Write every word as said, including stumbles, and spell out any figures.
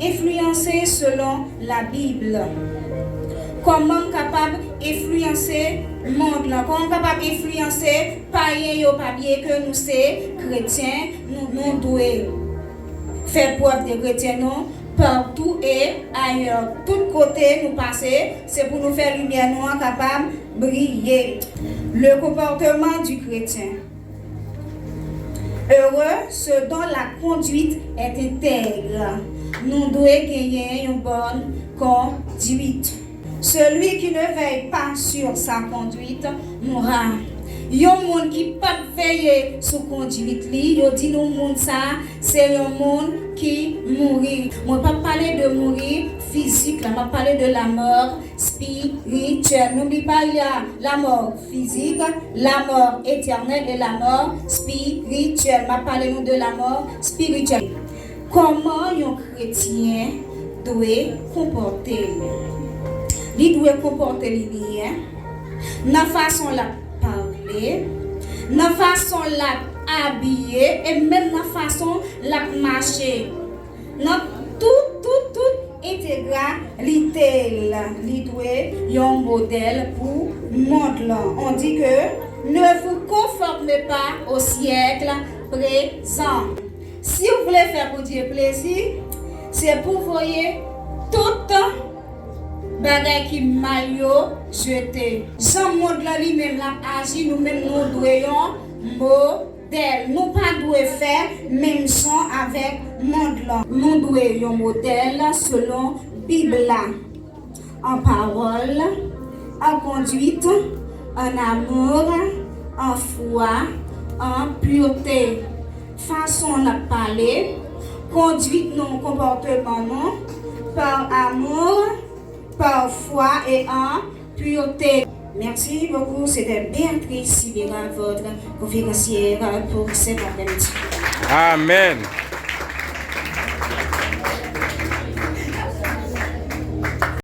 Enfliyanse selon Labib. Kòman m kapab enfliyanse mond lan? Kòman m kapab enfliyanse payen yo? Pa bliye ke nou se kretyen, nou, nou dwe fè prèv de kretyen nou partou e ayè. Tout kote nou pase, se pou nou fè limyè nou an kapab briye. Le comportement du chrétien. Heureux ceux dont la conduite est intègre. Nou dwe genyen yon bòn kondwit. Celui qui ne veille pas sur sa conduite mourra. Yon moun ki p ap veye sou kondwit li, yo di nou moun sa a se yon moun ki mouri. Mwen p ap pale de mouri fizik la, m ap pale de la mort spirituelle. N'oublie pas, il y a la mort physique, la mort éternelle et la mort spirituelle. M ap pale nou de la mort spirituelle. Kòman yon kretyen dwe konpòte l? Li dwe konpòte li byen nan fason l ap pale, nan fason l ap abiye e menm nan fason l ap mache. Nan tout, tout, tout entegralite l, li dwe yon modèl pou mond lan. On dit que ne vous conformez pas au siècle présent. Si w vle fè Bondye plezi, se pou voye tout bagay ki mal yo jete. Jan mond lan li menm l ap aji, nou menm nou dwe yon modèl. Nou pa dwe fè menm jan avèk mond lan. Nou dwe yon modèl selon Bib la. En parole, en conduite, en amour, en foi, en pureté. Fason n ap pale, kondwit nou, konpòteman nou, par amour, par foi et en pureté. Merci beaucoup, c'était Béatrice Sibera, votre conférencière pour cet après-midi. Amen.